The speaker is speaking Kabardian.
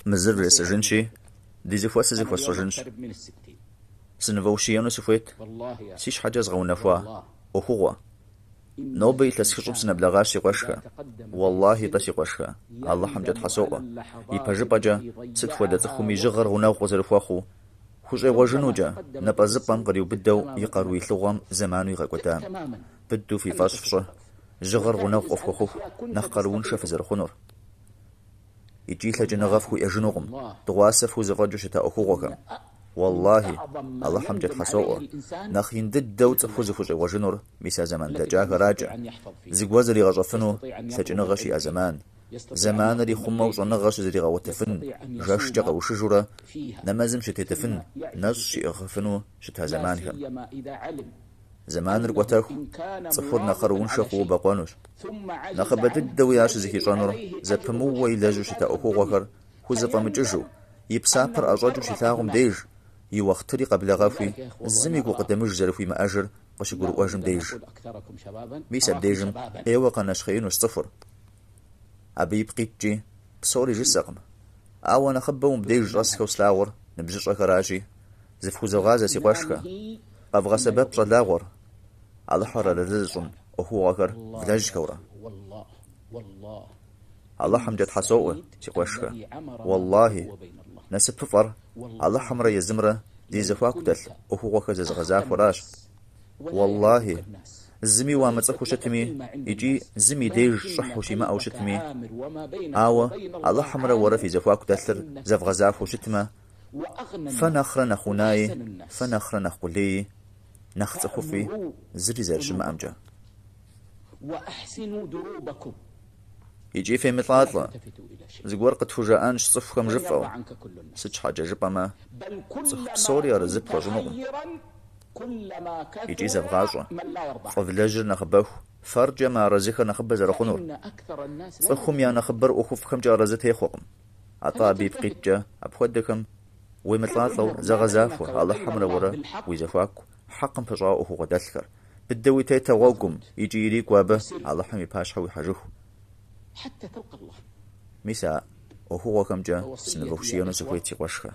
Мы зыр вжесӏэжынщи, ди зэхуэсыр зэхуэсщӏыжынщ. Сынывэущиену сыхуейт си щхьэкӏэ згъэунэхуа ӏуэхугъуэ. Нобэ илъэс хыщӏым сынэблэгъащ, си къуэшхэ. Уэллахи-тӏэ, си къуэшхэ, Алыхьымкӏэ Тхьэ соӏуэ, ипэжыпӏэкӏэ сыт хуэдэ цӏыхуми жьыгъэр гъунэгъу къызэрыхуэхъуу, хущӏегъуэжынукӏэ, напӏэзыпӏэм къриубыдэу и къару илъыгъуэм зэману игъэкӏуэдам. Быдэу фи фӏэщ фщӏы, жьыгъэр гъунэгъу къыфхуэхъуху, нэхъ къарууншэ фызэрыхъунур. Икӏи лъэкӏыныгъэ фхуиӏэжынукъым дыгъуасэ фхузэфӏэкӏыу щыта ӏуэхугъуэхэм. Уэллахи, Алыхьымкӏэ Тхьэ соӏуэ, нэхъ ин дыдэу цӏыхур зыхущӏегъуэжынур мис а зэман блэкӏахэракӏэ, зыгуэр зригъэщӏэфыну лъэкӏыныгъэ щиӏа зэман, зэманыр ихъумэу щӏэныгъэ щызригъэгъуэтыфын, жэщкӏэ къэушыжурэ нэмэзым щытетыфын, нэщӏ щиӏыгъыфыну щыта зэманхэм. Зэманыр кӏуэтэху, цӏыхур нэхъ къарууншэ хъууэ бэкъуэнущ. Нэхъыбэ дыдэуи ар щызыхищӏэнур зэпымыууэ илэжьу щыта ӏуэхугъуэхэр хузэфӏэмыкӏыжу, и псапэр ӏэщӏэкӏыу щилъагъум деж, и уэхътыри къэблэгъэхуи, зыми гукъыдэмыж зэрыхуимыӏэжыр къыщыгурыӏуэжым деж. Мис абдежым ӏейуэ къэнэщхъеинущ цӏыхур. Абы ипкъ иткӏи, псори жысӏэкъым. Ауэ нэхъыбэу мыбдеж щӏэсхэу слъагъур ныбжьыщӏэхэращи, зыфхузогъазэ си къуэшхэ, къэвгъэсэбэп щӏалэгъуэр, Алыхьыр арэзы зыщӏын ӏуэхугъуэхэр влэжьхэурэ. Алыхьымкӏэ Тхьэ соӏуэ, си къуэшхэ, уэллахи, насыпыфӏэр Алыхьымрэ езымрэ зи зэхуаку дэлъ ӏуэхугъуэхэр зэзыгъэзахуэращ. Уэллахи, зыми уамыцӏыхуу щытми икӏи зым и деж щӏыхь ущимыӏэу щытми, ауэ Алыхьымрэ уэрэ фи зэхуаку дэлъыр зэвгъэзахуэу щытмэ, фэ нэхърэ нэхъ унаи, фэ нэхърэ нэхъ къулеи, нэхъ цӏыхуфӏи зыри зэрыщымыӏэмкӏэ. Икӏи фемылӏалӏэ, зыгуэр къытхужаӏэнщ цӏыхухэм жыфӏэу, сыт щхьэкӏэ жыпӏэмэ, цӏыху псори арэзы пхуэщӏынукъым. Икӏи зэвгъащӏэ, фӏы влэжьыр нэхъыбэху, фэркӏэ мыарэзыхэр нэхъыбэ зэрыхъунур. Цӏыхум я нэхъыбэр ӏуэхуфӏхэмкӏэ арэзы техъуэкъым. Атӏэ абы ипкъ иткӏэ апхуэдэхэм уемылӏалӏэу зэгъэзахуэ Алыхьымрэ уэрэ уи зэхуаку хьэкъым пыщӏауэ ӏуэхугъуэ дэлъхэр. Быдэуи тет а гъуэгум икӏи ирикӏуэ абы Алыхьым и пащхьэ уихьэжыху. Мис а ӏуэхугъуэхэмкӏэ сынывэущиену сыхуейт си къуэшхэ.